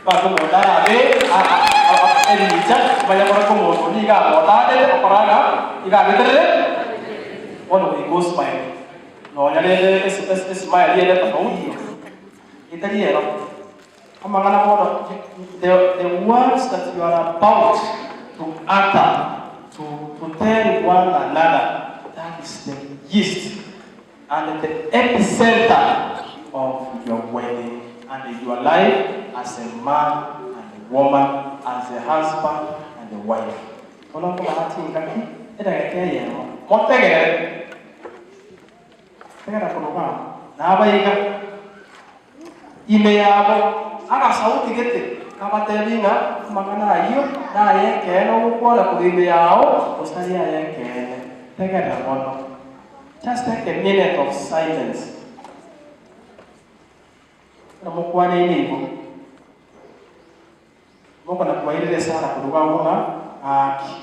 Bakomondara abe ebicha banyakora komonto niga motandete okoraga iga abiterere bono goika osmile nonya rende esmile ere tofauti etari ero amang'ana bono the words that you are about to utter to tell one another, that is the yeast and the epicenter of your wedding and your life as a man and a woman, as a husband and a wife. Bono nkomanya tingaki edageka eyemo motegerere tegera korwa nabaiga ime yabo agasauti gete kabatebi ng'a amang'ana ayio naye ekeene ogokwana korwa ime yao gose aye ekeene tegera bono. Just take a minute of silence. Na mukwane inigo moko na kuwairire sana kuruga ng'a aki.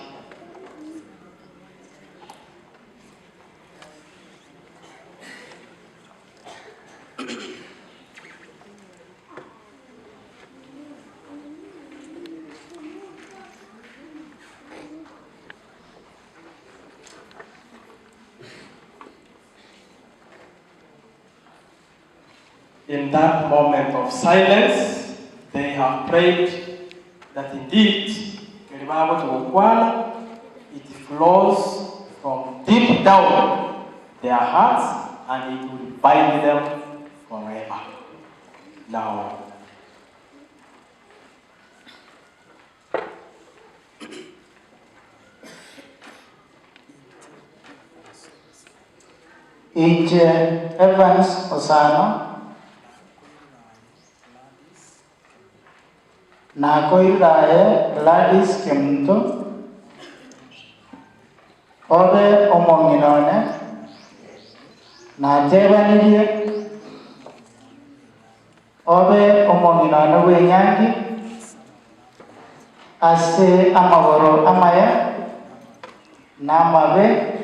In that moment of silence, they have prayed that indeed, it flows from deep down their hearts and it will bind them forever. Now, Inche Evans Osano nakoiraye Gladys Kemunto obe omong'ina one natebanirie obe omong'ina one bw'enyangi ase amagoro amaya n'amabe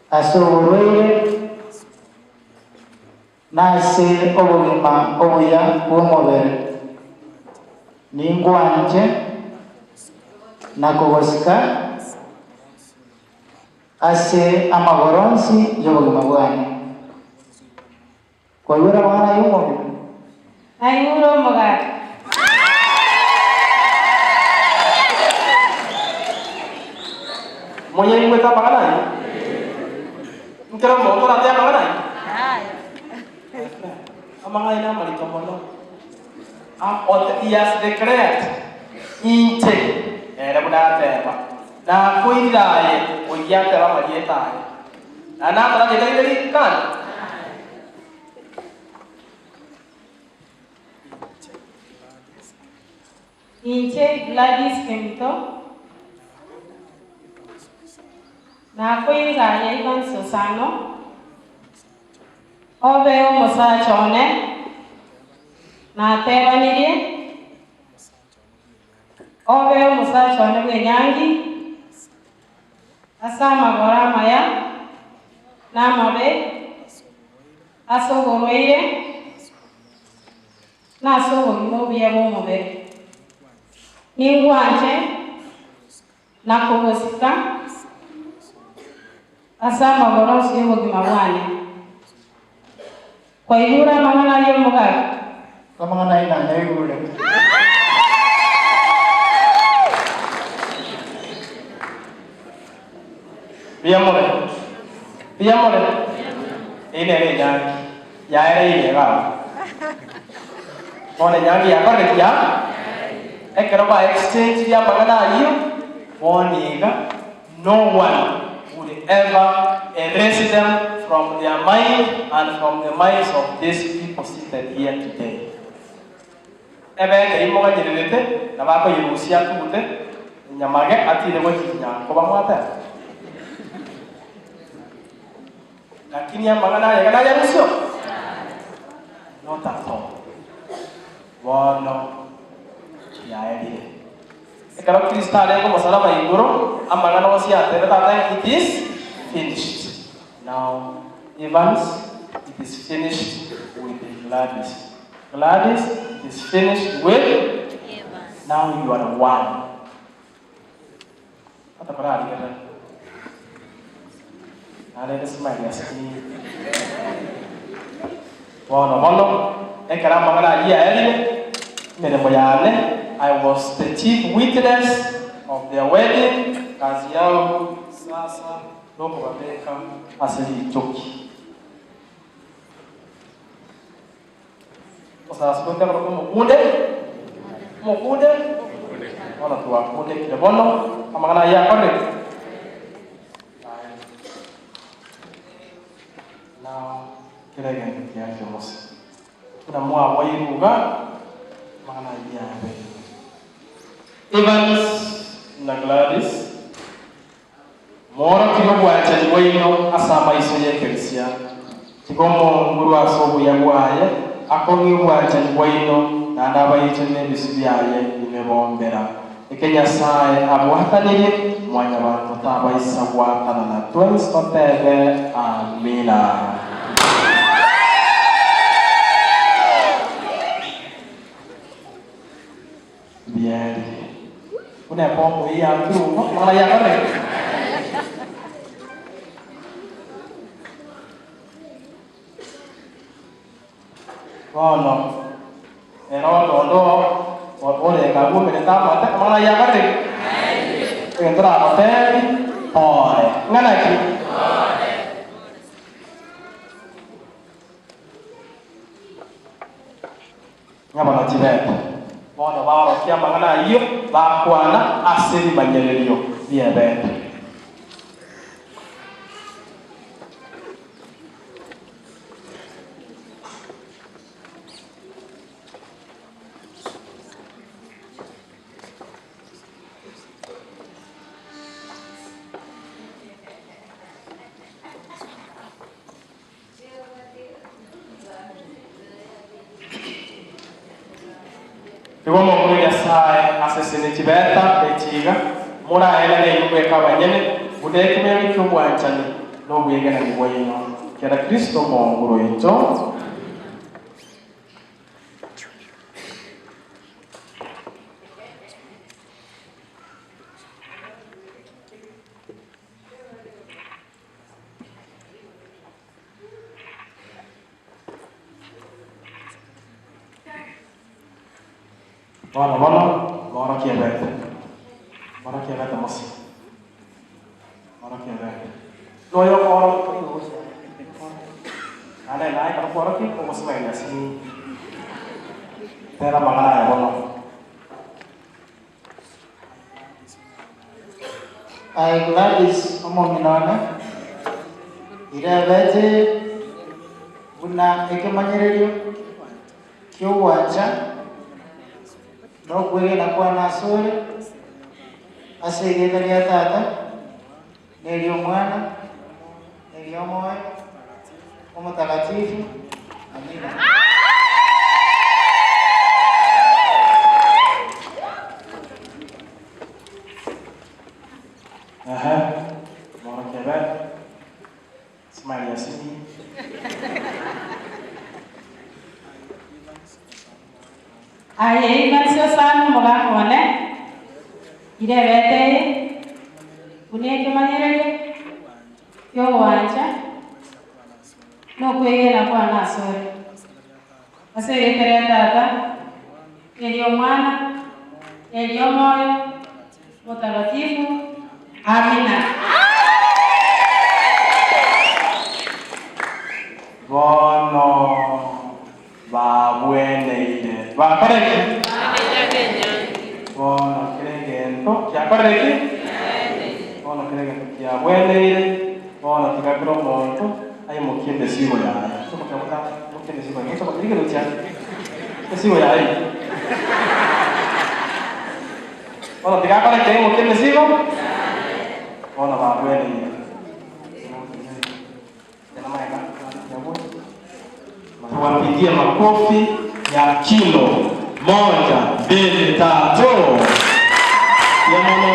ase oborwaire nase obogima obuya bw'omobere ningwanje nakogosika ase amagoronsi y'obogima bwane kwaigwera mwana y'omobere Naigure omogaka. Mwenye ingweta amang'ana ayio nkero omonto orate amang'ana ayio amang'ana na amarito mono. He has declared inche ere buna ateba nakoiriraye oigia ateba amarieta aye na nakoragetarire rikana. Inche Gladys Kemunto nakoiriraye Evans Osano obe omosacha one natebanirie obe omosacha one bw'enyangi ase amagoro amaya n'amabe ase oborwaire nase obogima obuya bw'omobere ningwanje nakogosika ase amagoro onsi y'obogima bwane kwaigure amang'ana y'omogaka amang'ana aye nanyaigure. Biyamore biyamore ine ere enyangi yaereire iga bono enyangi yakorekia ekero ba exchange ya amang'ana ayio bono iga no one would ever erase them from their mind and from the minds of these people seated here today. Ebeke imoganyererete na bakoyirusia tugute nyamage atire gochinya koba mwate lakini amang'ana aye gana yarusio not at all. Bono yaerire ekero Kristo arenge omosalaba igoro amang'ana onsi atebe tata it is finished. Now Evans, it is finished with Gladys. Gladys, It is finished with. Now you are one. Hata para aligera. Nalele smile yasini. Bono bono ekera mangana ya elile miremo yane. I was the chief witness of their wedding. Kazi yangu sasa noko babeka asili choki. Sasa sikonde kwa mukunde mukunde bona tuwakunde kile bono amangana ya kone. Na kile gani kiaje mosi kuna mwa wairuga mangana ya Evans na Gladys moro kino bwacha waino asama iso yekelisia kigomo nguru asobu ya bwaye akongi bwacha waino na ndabayiche n'ebisi byaye imebombera ekenya sae abwatanire mwanya bantu tabaisa bwatana na twens totebe amina. Bien. Una pombo ya tu, mara ya kare. Bono. Ero dondo ore kabu meneta mate mara ya kare. Entra hotel ore. Ngana ki? Ore. Ngaba na tibet. Bono baro kia mangana iyo bakwana asiri manyererio biebete. Asesene betiga mura ela ne yubwe kabanyene budeke meri kyobwanchani no bwegena ni kera Kristo monguro ito Bono bono moro chiedete. Moro chiedete mosi. Moro chiedete. Lo yo oro Ada naik kalau oro ki kok semena sini. Tera mangana ya bono. I Gladys omominone. Irabete buna ekemanyererio kyobwancha nokwegena kwa nasore asegeta lya tata nelyo mwana nelyo moyo omutakatifu amina. Aha, moro kebe smile yasini. Aye, Ivan sana mugakone irebete uneke manyerere yobwancha nokwegena kwa nasore aseretere tata elyo mwana elyo moyo mutakatifu amina. Bono babweneire bakoreki bono kiregento kyakoreki bono kiregento kyabweneire bono tigakira omonto aimukie emesigo yaye mukie emesigo yaye kirigero kya emesigo yaye bono tigakoreki aimukie emesigo bono babweneire. Tuwapigie makofi ya kilo 1, 2, 3. Yamono,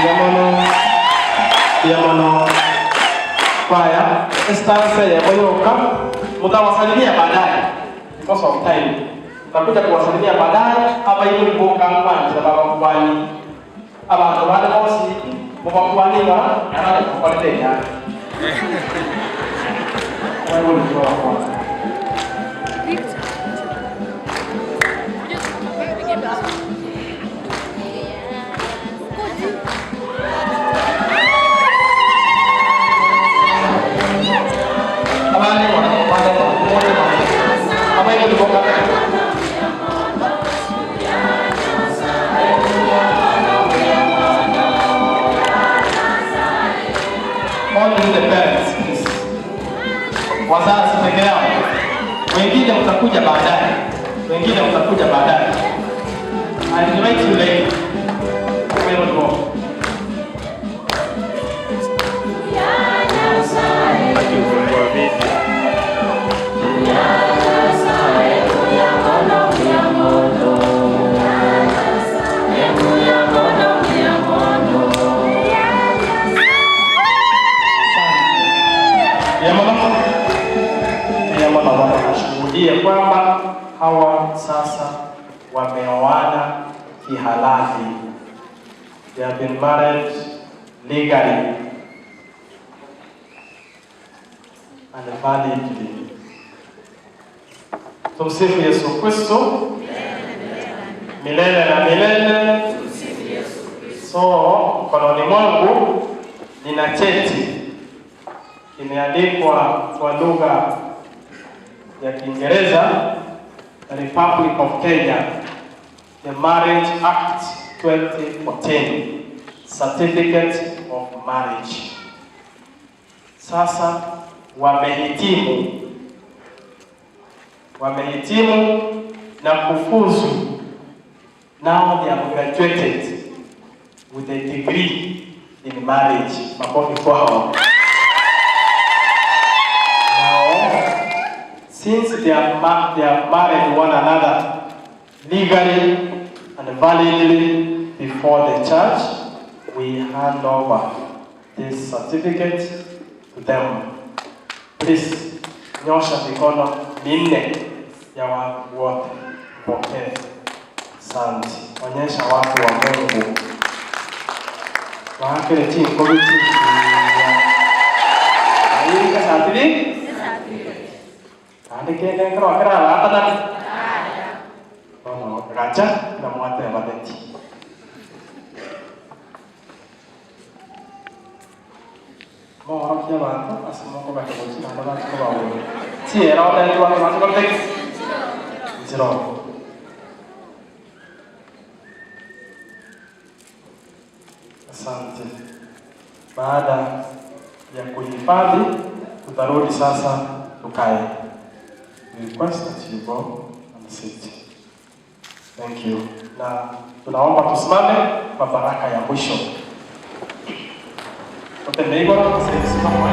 yamono, yamono. Kwaya, estancia ya Boyoka, mutawasalimia baadaye because of time. Tutakuja kuwasalimia baadaye aba ibuli bokangwanjira babakuwani abantu bali bosi mubakuwani bara arale kukolete ya wewe ni babakuwani. Only the parents, please. Wazazi peke yao. Wengine mtakuja baadaye. Wengine mtakuja baadaye. I'll invite you later. We will go. Akifungua video. Ashuhudie kwamba hawa sasa wameoana kihalali. They have been married legally and validly. Tumsifu Yesu Kristo milele na milele. So mkononi mwangu nina cheti kimeandikwa kwa lugha ya Kiingereza, the Republic of Kenya, the Marriage Act 2014, Certificate of Marriage. Sasa wamehitimu na kufuzu. Now they have graduated with a degree in marriage. Makofi kwao. Now, since they have married one another legally and validly before the church, we hand over this certificate to them. Please, nyosha mikono minne ya watu wote. Pokee. Asante. Onyesha watu wa Mungu. Waakile chinko bichi. Ayi kasatili? Andike ngero akira atana. Ono gacha na mwate badeti. Mo harakia bantu asimo ko gacha bochi na bantu ko bawo. Chi era ona ni wa ko tek. Zero. Asante. Baada ya kuhifadhi, tutarudi sasa tukae. We request that you go and sit. Thank you. Na tunaomba tusimame kwa baraka ya mwisho. Wote mmeigwa, simama.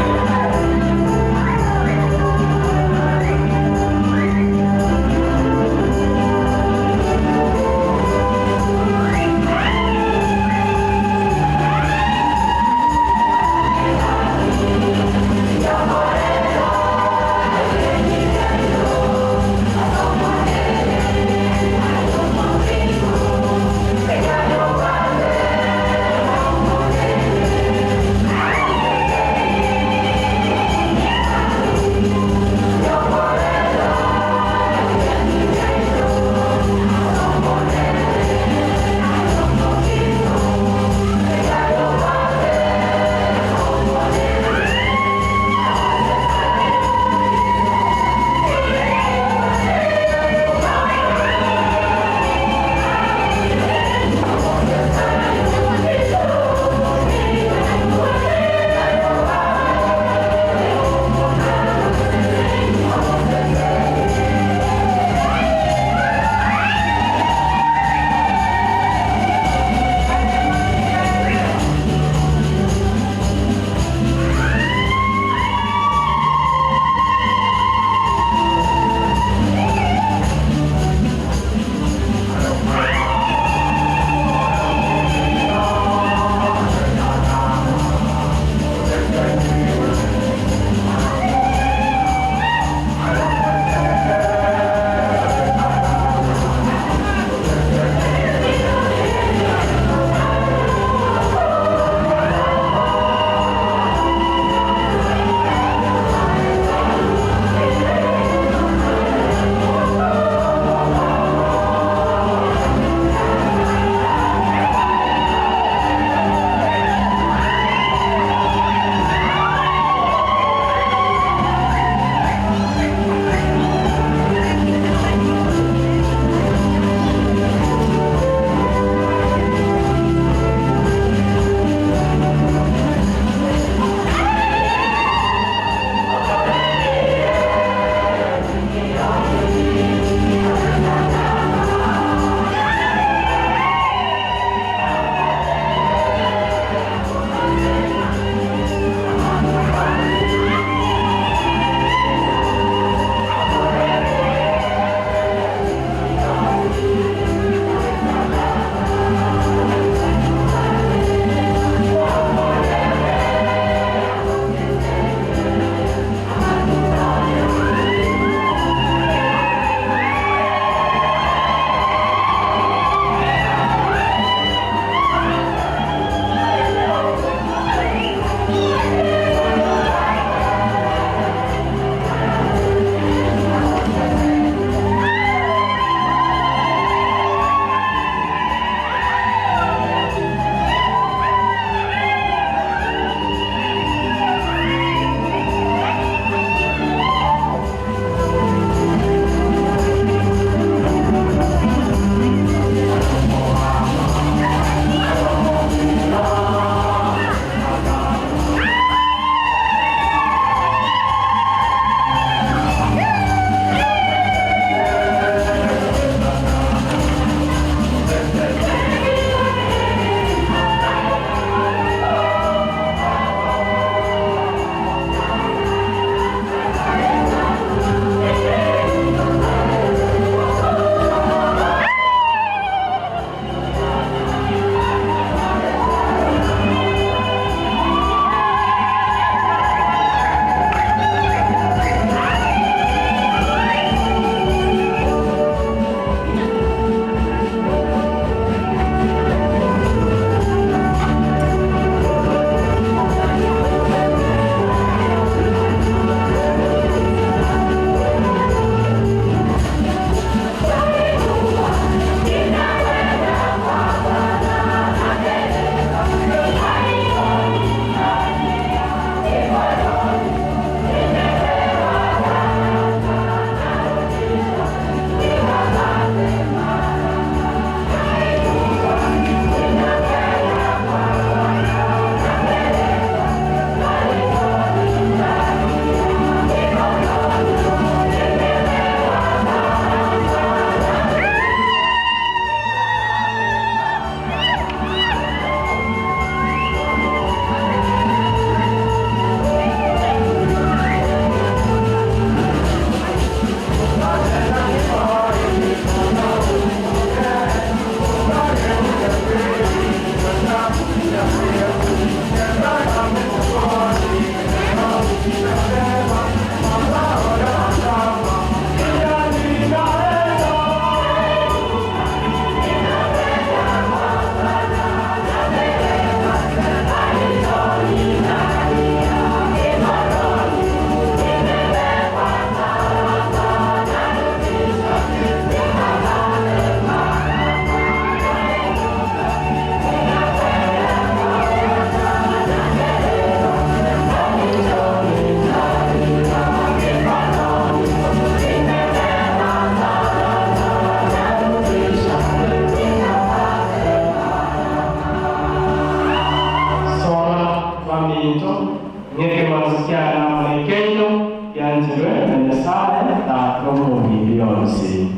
Gusii.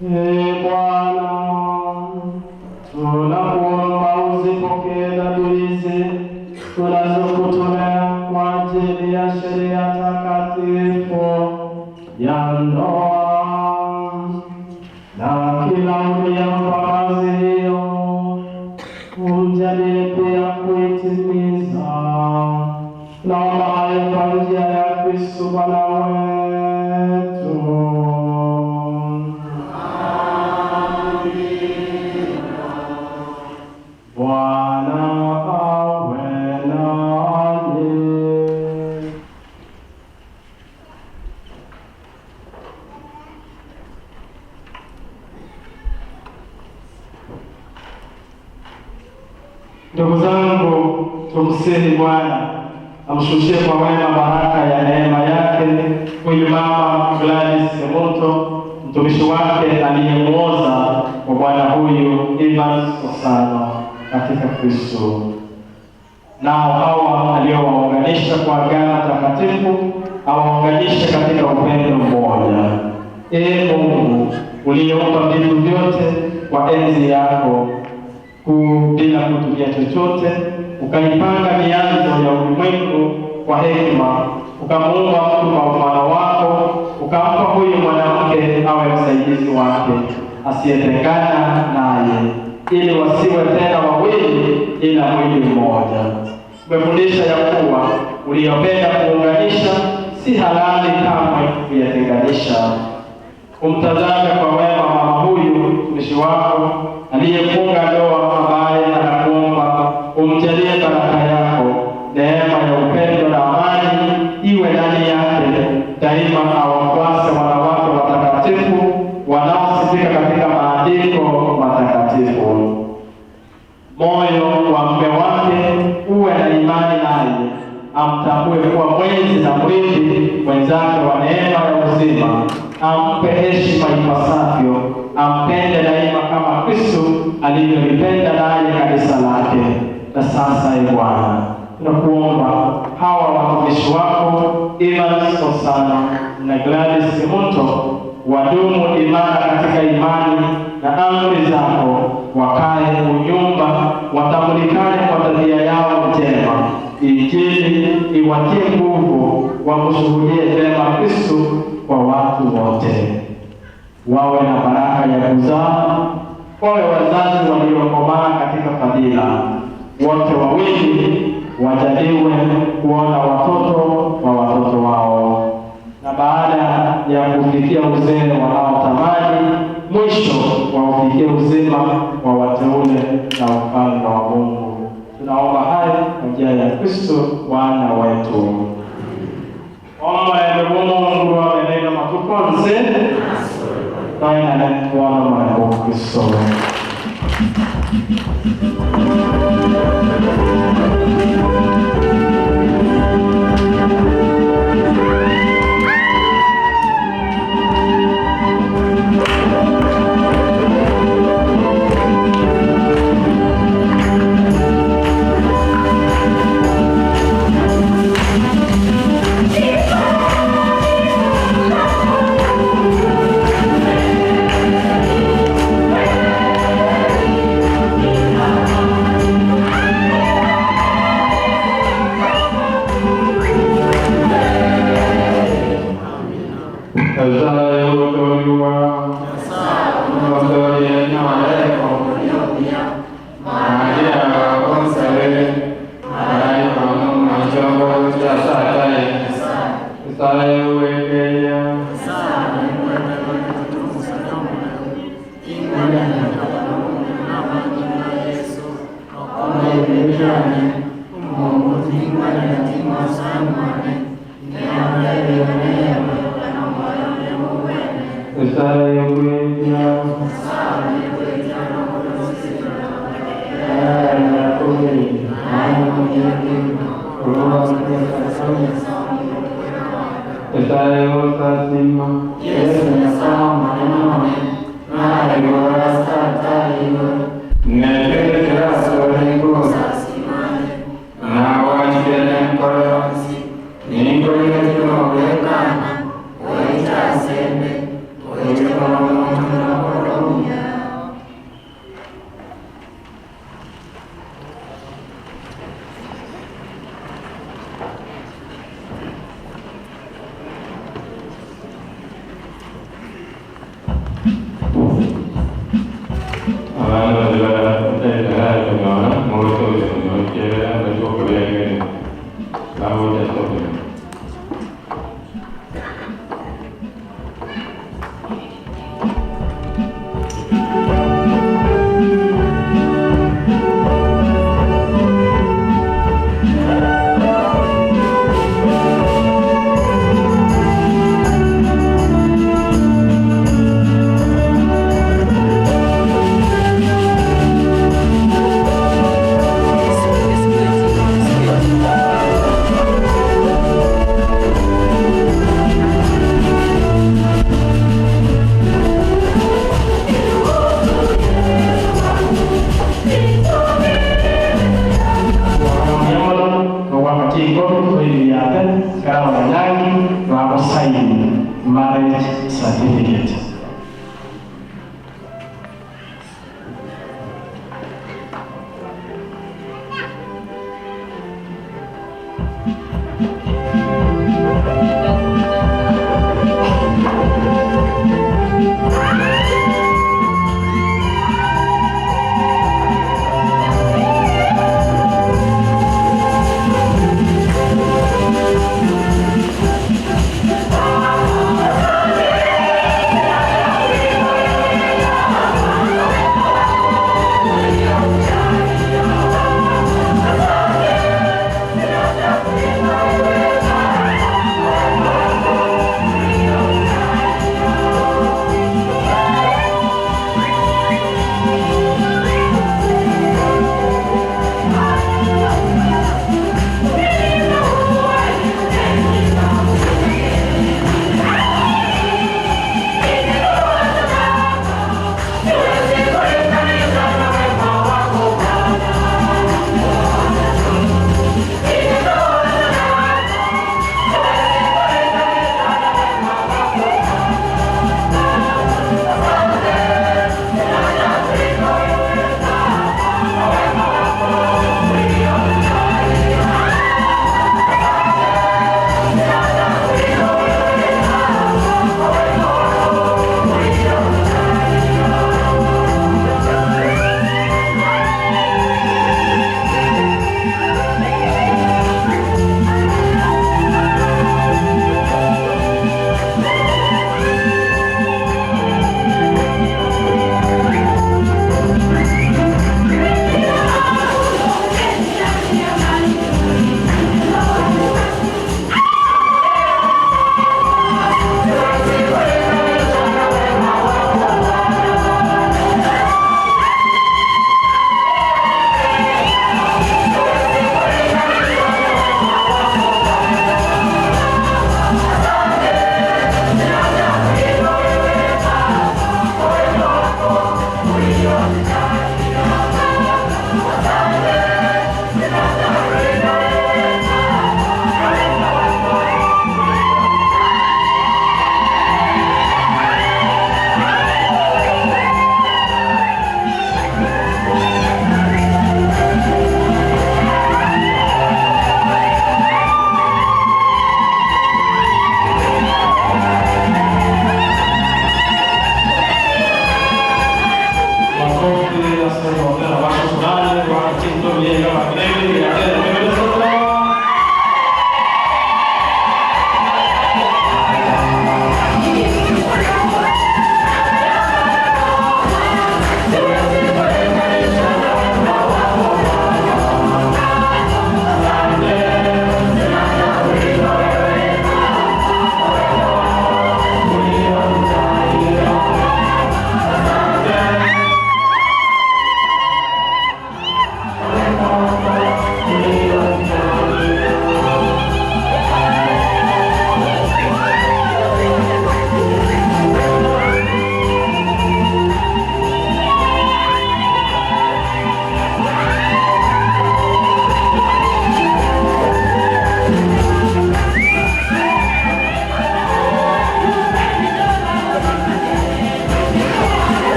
Ee Bwana, tunakuomba uzipokee dhabihu hizi tunazokutolea kwa ajili ya sheria takatifu ya ndoa, na kila uliyempa kazi hiyo umjalie pia kuitimiza. Naomba hayo kwa njia ya Kristo Bwana wetu. Bwana awe nanyi. Ndugu zangu, tumsihi Bwana amshushie kwa wema baraka ya neema yake huyu mama Gladys Kemunto, mtumishi wake aliyemuoza kwa bwana huyu Evans Osano katika Kristo. Nao hawa aliowaunganisha kwa agano takatifu awaunganishe katika upendo mmoja. Ee Mungu uliyeumba vitu vyote kwa enzi yako kuu bila kutumia chochote, ukaipanga mianzo ya ulimwengu kwa hekima, ukamuumba mtu kwa mfano wako, ukampa huyu mwanamke awe msaidizi wake asiyetengana naye, ili wasiwe tena wawili, ila mwili mmoja. Umefundisha ya kuwa uliyopenda kuunganisha si halali kamwe kuyatenganisha. Umtazame kwa wema mama huyu mtumishi wako aliyefunga ndoa, ambaye anakuomba umjalie baraka yako, neema ya upendo na amani iwe ndani yake daima, awafuase wanawake watakatifu wanaosifika katika maandiko matakatifu. Moyo wa mume wake uwe na imani naye, amtambue kuwa mwenzi na mrithi mwenzake wa neema ya uzima, ampe heshima ipasavyo, ampende daima kama Kristo alivyolipenda naye kanisa lake. Na sasa, e Bwana, tunakuomba hawa watumishi wako Evans Osano na Gladys Kemunto wadumu imara katika imani na amri zako, wakae unyumba, watambulikane kwa tabia yao njema. Injili iwatie nguvu, wamshuhudie vyema Kristo kwa watu wote. Wawe na baraka ya kuzaa, wawe wazazi waliokomaa katika fadhila. Wote wawili wajaliwe kuona watoto wa watoto wao, na baada ya kufikia uzee wanaotamani, mwisho waufikie uzima wa wateule na ufalme wa Mungu. Tunaomba haya kwa njia ya Kristo Bwana wetu. Omwene Mungu amenena matukonse naye Bwana mwana Kristo. Yesu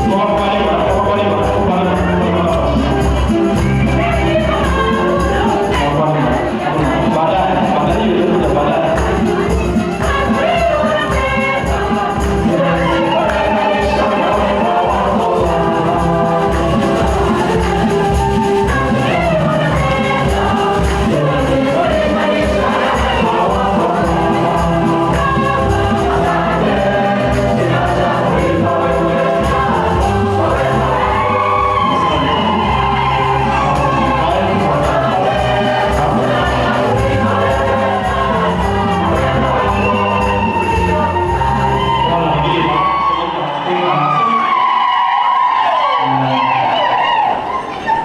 Makofi.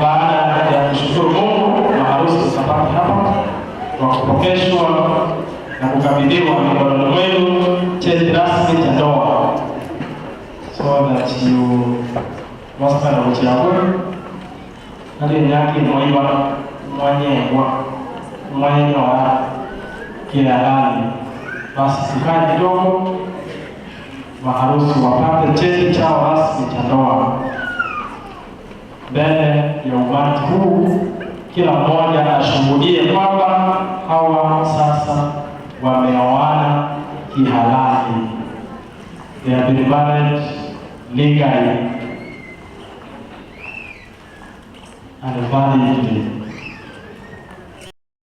Baada ya kushukuru Mungu, maharusi tutabaki hapa kwa kupokeshwa na kukabidhiwa mikononi mwenu cheti rasmi cha ndoa, so that you wasana kuchagua hali yake moiwa mwanyengwa mwanyenyoa kihalali. Basi tukae kidogo, maharusi wapate cheti chao rasmi cha ndoa mbele ya umati huu, kila mmoja ashuhudie kwamba hawa sasa wameoana kihalali. They have been married legally and validly.